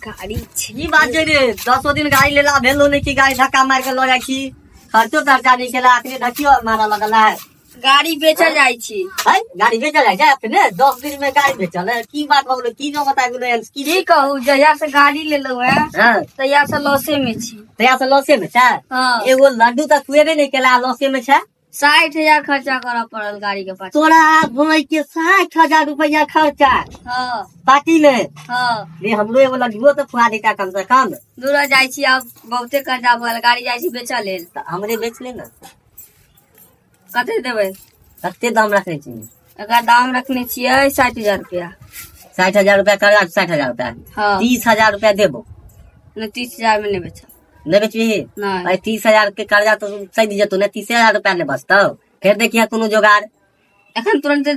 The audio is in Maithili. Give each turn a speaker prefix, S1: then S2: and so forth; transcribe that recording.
S1: गाड़ी छै।
S2: की बात छै रे, 10 दिन गाड़ी लेला भेलो नहि कि गाड़ी धक्का मारि के लऽ जाइ छी, खर्चो तर्चा नहि केला, अखने धक्कियो मारऽ लगल है।
S1: गाड़ी बेचल जाइ छी।
S2: है गाड़ी बेचल जाइ छै अपने 10 दिन में गाड़ी बेचल है, की बात भऽ गेलै, की नौबत आबि गेलै एहन? की
S1: की कहू, जहिया से गाड़ी लेलहुँ है तहिया से लॉसे में छी।
S2: तहिया से लॉसे में छै?
S1: हाँ।
S2: एगो लड्डू तऽ खुएबे नहि केला, लॉसे में छै।
S1: 60,000 खर्चा करऽ पड़ल गाड़ी के पाछू।
S2: तोरा भाई के 60,000 रुपया खर्चा?
S1: हाँ।
S2: पार्टी में?
S1: हाँ।
S2: रे हमरो एगो लड्डुओ तऽ खुआ देता कम से कम।
S1: दूर जाइ छी, आब बहुते कर्जा भऽ गेल, गाड़ी जाइ छी बेचऽ लेल।
S2: तऽ हमरे बेच ले ने।
S1: कते देबै?
S2: कते दाम रखने छी?
S1: एकरा दाम रखने छियै 60,000 रुपया।
S2: 60,000 रुपया कर्जा, 60,000 रुपया?
S1: हाँ।
S2: 30,000 रुपया देबो।
S1: नहि, 30,000 में नहि बेचब।
S2: नहि बेचबही?
S1: नहि।
S2: अरे 30,000 के कर्जा तो सधि जेतौ ने, 30,000 रुपया नहि बचतौ, फेर देखिए कोनो जोगाड़।
S1: एखन तुरंते।